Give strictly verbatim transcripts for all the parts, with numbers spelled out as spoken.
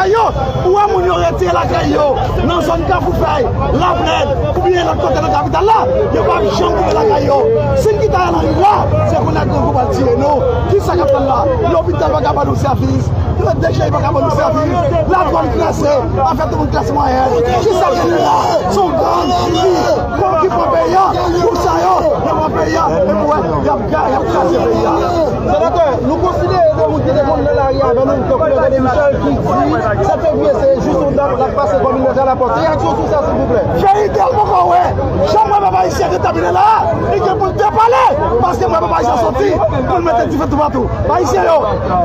Yo, ou wè moun yo retire lakay yo nan zòn Kafou Fèy, Laplèn, oubyen lòt kote nan kapital la, yo p ap janm kite lakay yo. Si n kite Ariel Henry la, se kounye a grangou pral tire nou. Kisa k ap tann la? Lopital pa ka ban nou sèvis, D G I pa ka ban nou sèvis, latwal kreze, afè tout moun kreze mwayen. Kisa k gen la? Se yon gang ki, ki pran peyi a. Pou sa yo, yo pran peyi a, epi w wè, y ap ga-, y ap kraze peyi a. Senatè, nou konsidere de moun ki te konn nan lari avè nou, tankou René Michel ki di sèt fevriye se jis yon dat, l ap pase kòm yon lèt alapòs. Reyaksyon sou sa, silvouplè? Verite, l poko wè. Jan m wè pèp ayisyen detamine la, li gen pou l depale, paske m wè pèp ayisyen soti pou l mete dife toupatou. Ayisyen yo,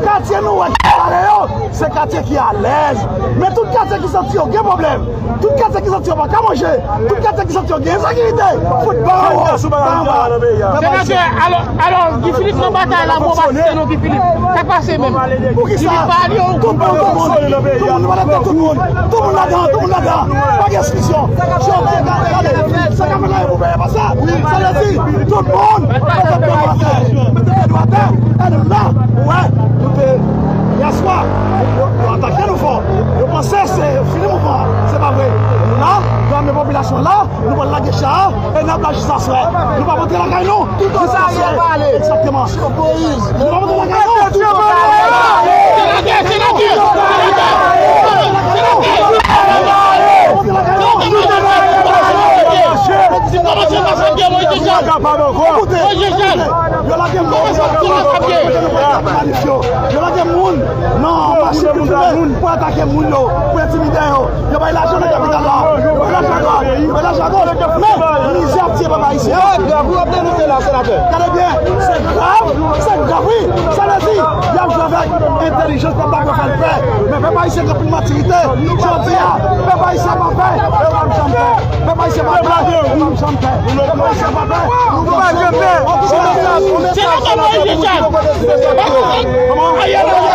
katye nou wè ki pale yo, se katye ki alèz. Men tout katye ki santi yo gen pwoblèm, tout katye ki santi yo pa ka manje, tout katye ki santi yo gen ensekirite, fout ban yo. Senatè, alò, alò, Guy Philippe nan batay la, bon, pa site non Guy Philippe. Sa k pase menm? Poukisa? Guy Philippe pa ale, ou konprann tout moun, tout moun, nou pa lage tout moun, tout moun ladan, tout moun ladan. Pa gen eksepsyon. Jodi a, gade, sa k ap fèt la, e pou peye pa sa. Sa vle di, tout moun, mete pye nou atè, mete pye nou atè, e nou la, ou wè, nou te, yèswa, yo, yo atake nou fò. Yo panse se fini mouvman an. Se pa vre. Nou la, nou ame popilasyon la, nou pral lage cha a, e n ap la jis aswè. Nou p ap antre lakay nou, jis aswè. Egzakteman. Nou p ap antre lakay nou. Senatè, senatè, senatè, senatè. Yo lage moun, yo lage moun nan machin ki fime pou atake moun yo, pou entimide yo. Yo bay lajan nan kapital la. Yo bay lajan a gòch, yo bay lajan a gòch. Men, mizè ap tiye pèp ayisyen. Gade byen, se grav, se grav, wi. Sa vle di, y ap jwe avèk entèlijans pèp la pou fè l pè. Men pèp ayisyen gen anpil matirite. Jodi a, pèp ayisyen pa pè, e w ap janm pè. Pèp ayisyen pa pè, e w ap janm pè. Pèp ayisyen pa pè, e w ap janm pè. Senatè Moïse Jean Charles. Ariel Henry,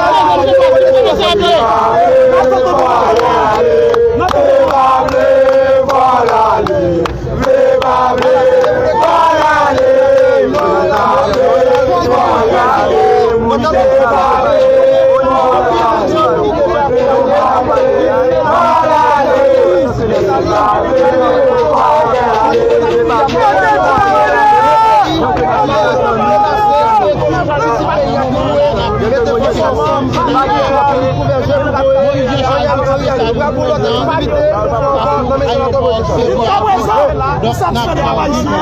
Jiska prezan, nou satisfè de pèp ayisyen an.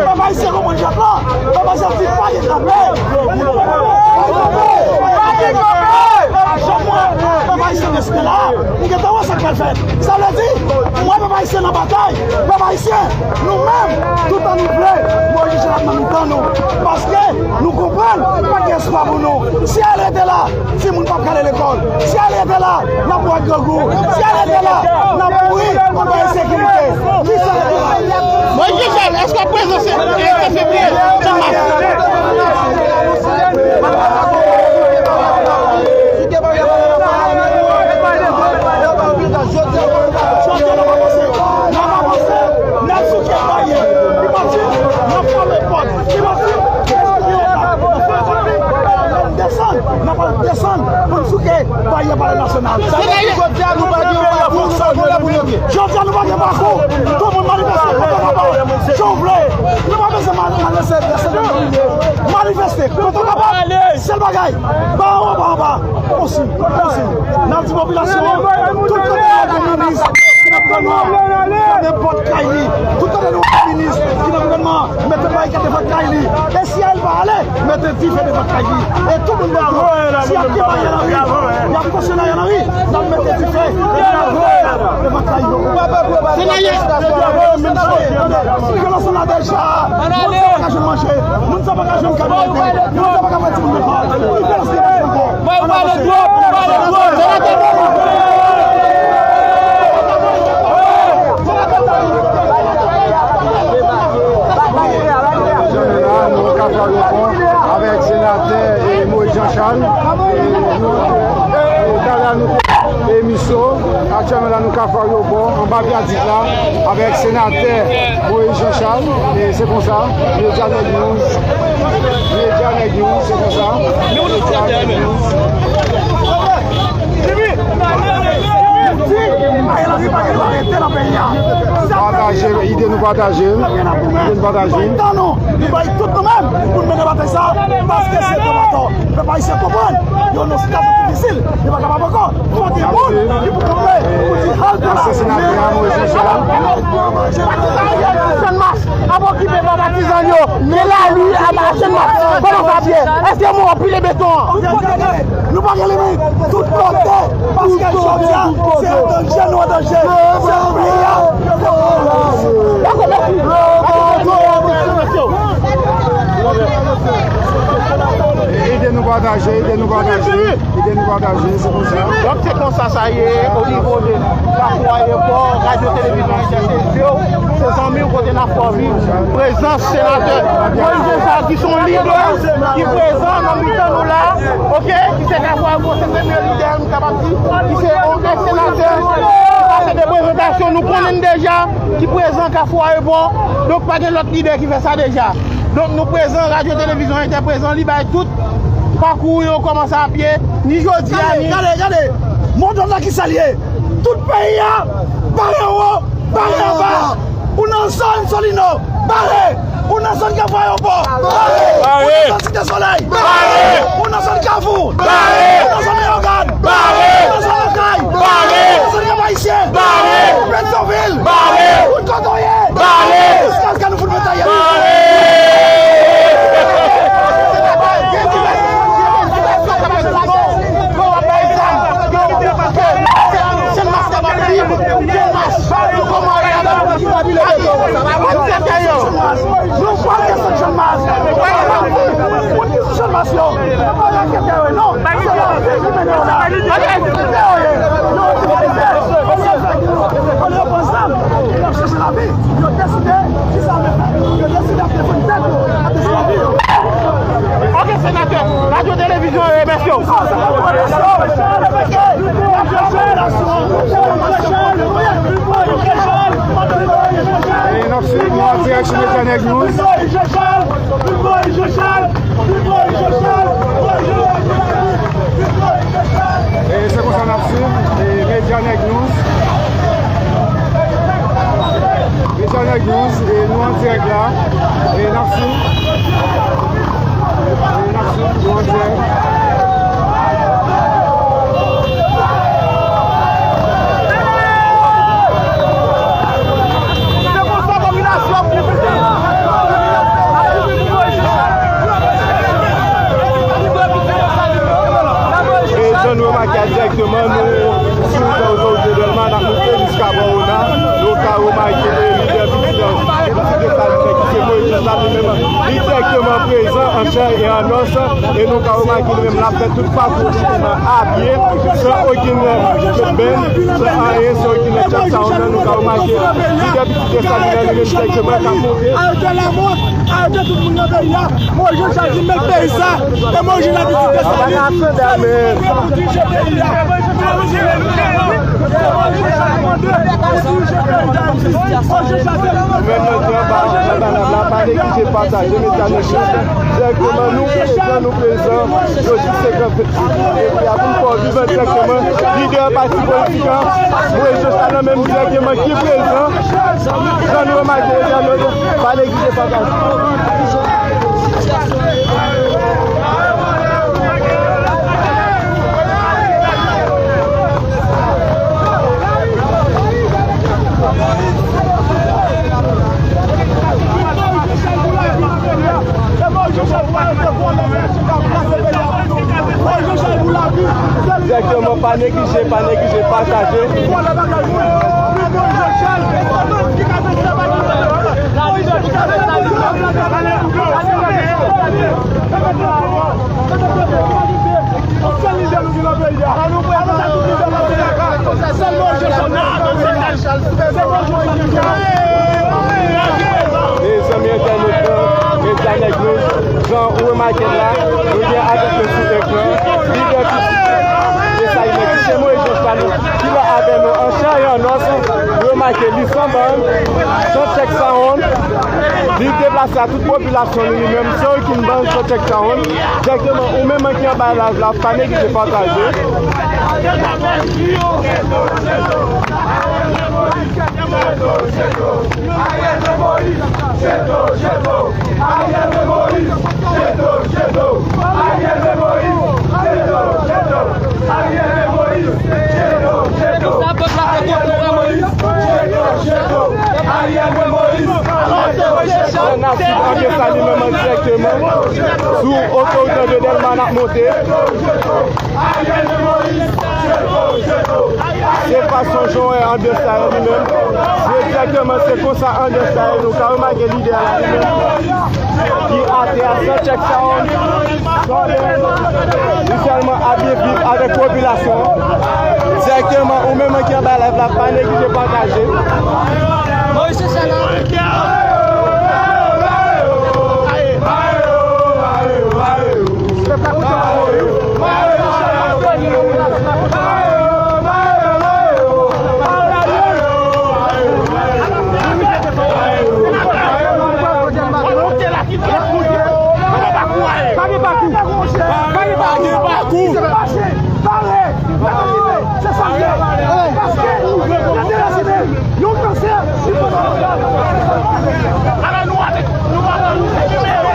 Pèp ayisyen konprann jwèt la. Pèp ayisyen di pa gen kanpe. Pa gen kanpe. Pa gen kanpe. Jan m wè pèp ayisyen respè la, m gentan wè sa k pral fèt. Sa vle di, m wè pèp ayisyen nan batay. Pèp ayisyen, nou menm, toutan nou vle, Moïse Jean ap nan mitan nou. Paske nou konprann, pa gen espwa pou nou. Si Ariel rete la, timoun p ap ka ale lekòl. Si Ariel rete la, n ap mouri ak grangou. Si Ariel rete la, n ap mouri anba ensekirite. Kisa k ap pase? Moïse Jean Charles, èske w ap prezante sèt fevriye, sèt mas? Jodi a, n ap avanse, n ap avanse, n ap souke barye, n ap frape pòt, n ap desann, n ap desann pou n souke barye Palè Nasyonal. Jodi a, nou pa gen yon pakou, nou pa gen yon pakou. Tout moun manifeste kote w kapab, jan w vle. Nou pa bezwen manifeste, desann, manifeste kote w kapab. Sèl bagay, ba anba, ba anba. Konsiy, konsiy. N ap di popilasyon an, tout kote nou wè minis ki nan gouvènman, fèmen pòt kay li. Tout kote nou wè minis ki nan gouvènman, mete barikad devan kay li. E si Ariel pa ale, mete dife devan kay li. E tout moun bezwen, si y ap kenbe Ariel Henry, y ap kosyon Ariel Henry, n ap mete dife devan kay yo. Vyolans la deja, moun sa pa ka jwenn manje, moun sa pa ka jwenn kay pou rete, moun sa pa ka fè timoun lekòl. Vyolans la deja ankò. Mwen pale twòp, mwen pale twòp. Jounen la, nou nan Kafou Ayewopò avèk senatè, e, Moïse Jean Charles. E, nou, e, talè a nou te, e, Miso. Aktyèlman la, nou Kafou Ayewopò, anba vyadik la, avèk senatè Moïse Jean Charles. E se konsa, Media Nèg News, Media Nèg News, se konsa. Media Nèg News. Pataje, ide nou pataje. Ide nou pataje. Nou bay tout nou menm pou n mennen batay sa, paske se konbatò. Pèp ayisyen konprann, yo nan sitiyasyon difisil, yo pa kapab ankò. Fò gen moun ki pou kanpe, pou di halte la. Ansyen senatè a, Moïse Jean Charles. Channmas ap okipe pa patizan yo. Men lari a Channmas. Kòman sa fè? Èske moun ap pile beton an? Nou pa gen limit. Tout kote. Paske jodi a, se an danje, nou an danje. Se peyi a. Ede nou pataje, ede nou pataje, ede nou pataje, se konsa. Donk, se konsa sa ye, o nivo de Kafou Ayewopò, Radyo Televizyon Entènasyonal, se zanmi w kote n ap fè w viv. Prezans senatè Moïse Jean Charles, ki se yon lidè, ki prezan nan mitan nou la, oke, ki se Kafou Ayewopò, se premye lidè, nou kapab di, ki se yon èks senatè, ki pase de prezantasyon, nou konnen l deja, ki prezan Kafou Ayewopò. Donk, pa gen lòt lidè ki fè sa deja. Donk, nou prezan, Radyo Televizyon Entènasyonal prezan, li bay tout pakou yo kòmanse a pye, ni jodi a, ni. Gade, gade, gade. Mond lan ki salye. Tout peyi a, bare anwo, bare anba. Ou nan zòn Solino, bare. Ou nan zòn Kafou Ayewopò, bare. Ou nan zòn Site Solèy, bare. Ou nan zòn Kafou, bare. Ou nan zòn Leyogàn, bare. Ou nan zòn Okay, bare. Ou nan zòn Kap Ayisyen, bare. Ou Petyonvil, bare. Ou kote w ye, bare. Jiskaske nou fout mete a. Nou pa kesyon Channmas. Ou di sou Channmas yo. Nou pa kesyon yo, non. Se yo ki mennen yo la. Se yo ye. Yo, yo, yo pran zam. Yo chèche lavi. Yo deside kisa yo vle fè. Yo deside ap defann tèt yo, ap defann lavi yo. Oke, senatè, Radyo Televizyon yo remèsye w. E n ap swiv nou an dirèk sou Medya Nèg News. E se konsa n ap swiv, e, Medya Nèg News. Medya Nèg News, e nou an dirèk la. E n ap swiv. E n ap swiv, nou an dirèk. Se konsa popilasyon ap mobilize. E jan nou remake a dirèkteman, nou sou wout otorite Dèlma, n ap monte jiska bò Ona. Nou ka remake le lidè pitit, pitit Desalin ki se Moïse Jean Charles, li menm, li dirèkteman prezan an chè e an os. E nou ka remake li menm, l ap fè tout pakou li menm a pye, san okenn benn, san anyen, san okenn tchèk sa, nou ka remake lidè pitit Desalin nan, li menm dirèkteman k ap monte. Arete Lamòt, arete tout moun nan peyi a. Moïse Jean Charles di met peyi sa, e Moïse Jean Charles pitit Desalin, se li ki pou dirije peyi a. Se Moïse Jean Charles ki mande pou dirije peyi d Ayiti. Moïse Jean Charles se li ki mande. Nou menm nan gran ba, nan ba la, pa neglije pataje, Medya Nèg News. Dirèkteman, nou prezan, nou prezan, jodi senkant. Epi a pou n fè w viv dirèkteman, lidè pati politik la, Moïse Jean Charles menm dirèkteman ki prezan, jan nou remake, pa neglije pataje. Dirèkteman, pa neglije, pa neglije pataje. Sèl lidè nou gen nan peyi a. Sèl Moïse Jean Charles. Mezanmi entènot lan, Medya Nèg News, jan ou remake l la, nou gen avèk nou sou ekran, lidè pitit Desalin ki se Moïse Jean Charles, ki la avè nou an chè e an os, nou remake li san bann, san tchèk, san wonn, li deplase a tout popilasyon li, li menm, san okenn bann, san tchèk, san wonn, dirèkteman, ou menm ki anba live la, pa neglije pataje. Ariel Moïse, jeto, jeto. Ariel Moïse, jeto, jeto. Sa pèp la fè kont nou, Moïse. Jeto, jeto. Ariel Moïse, jeto, jeto. N ap swiv anbyans sa li menm dirèkteman sou otorite de Dèlma n ap monte. Ariel Moïse, jeto, jeto. Se fason jan w wè anbyans sa yo li menm. Se egzakteman se konsa anbyans sa yo. Nou ka remake lidè a la li menm ki atè a san tchèk sa yo. Li sèlman ap byen viv avèk popilasyon an. Dirèkteman, ou menm ki anba live la, pa neglije pataje. Moïse Chachala. Pa gen pakou. Pa gen pakou. Pare. Se sa l ye. Paske, gade la, se te yon kansè. Ala nou ale, nou pa pran nou libere.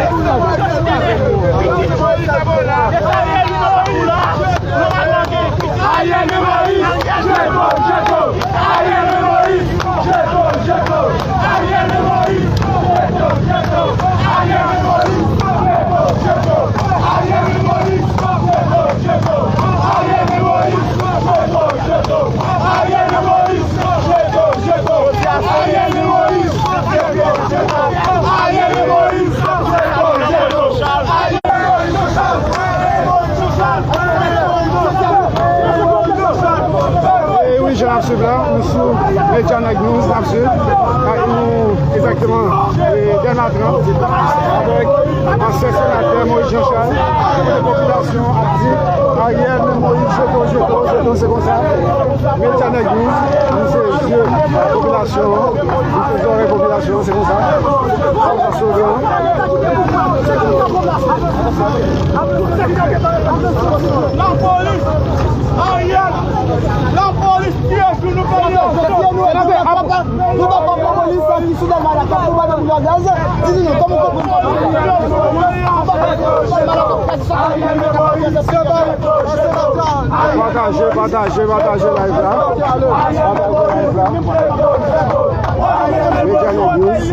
Pitit Moyiz la, e sa Ariel li nan la. Ariel Moïse, jeto, jeto. Ariel Moïse, jeto, jeto. Ariel Moïse, jeto, jeto. Ariel Moïse, jeto, jeto. Ariel Moïse, jeto, jeto. Ariel Moïse, jeto, jeto. Ariel Moïse, jeto, jeto. Ariel Moïse, jeto, jeto. Ariel Moïse, jeto, jeto. E wi, jan n ap swiv la, nou sou Medya Nèg News, n ap swiv. Ak nou, egzakteman, e, Dèlma trant, avèk ansyen senatè Moïse Jean Charles, kote popilasyon ap di, Ariel Moïse, jeto, jeto, jeto, se konsa. Medya Nèg News, nou se zye popilasyon an, nou se zòrèy popilasyon an, se konsa. Se konsa slogan an. Lapolis, Ariel, lapolis, tiye sou nou peyi an. Nou pa pran polis ki sou Dèlma la, k ap konbate pou Dèlma. Di nou, kòman w konprann sa? Pataje, pataje, pataje live la. Pataje live la. Medya Nèg News.